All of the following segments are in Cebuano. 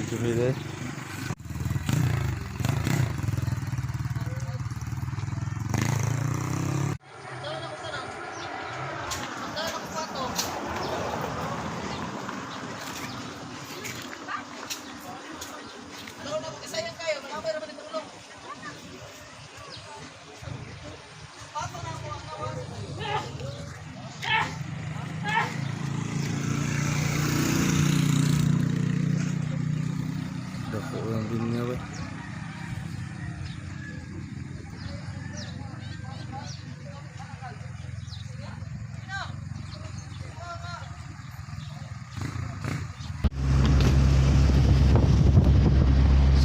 Jubilee. Dako ang binya ba?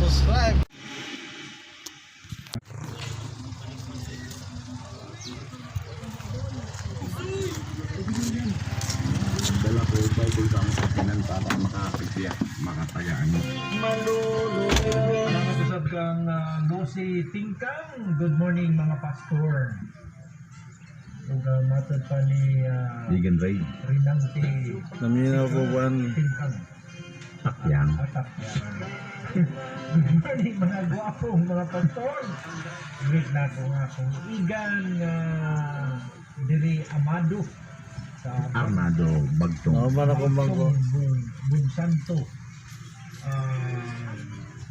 Subscribe. Dala ko Bible ka ang sakinan para makakapigya, makatagaan. Salamat usab kang Lucy Tingkang. Good morning, mga pastor. Ug matod pa ni Vegan Ray. Rinanti Naminaw ko buwan. Tingkang. Takyan. Atak yan. Good morning, mga gwapong mga pastor. Great na ako nga akong igan nga diri Amado sa Armado Bagtong. Naman ako bangko. Bunsanto.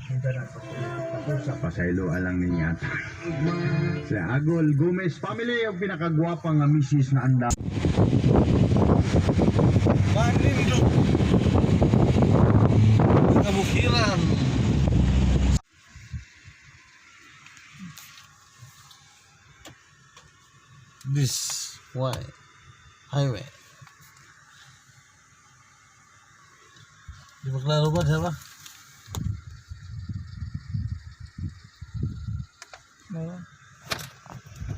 Sundan na ako sa Pasaylo alang niya. Sa Agol Gomez family ang pinakagwapa nga misis na anda. Manindot. Kabukiran. This way highway. Di ba klaro ba, di ba? No.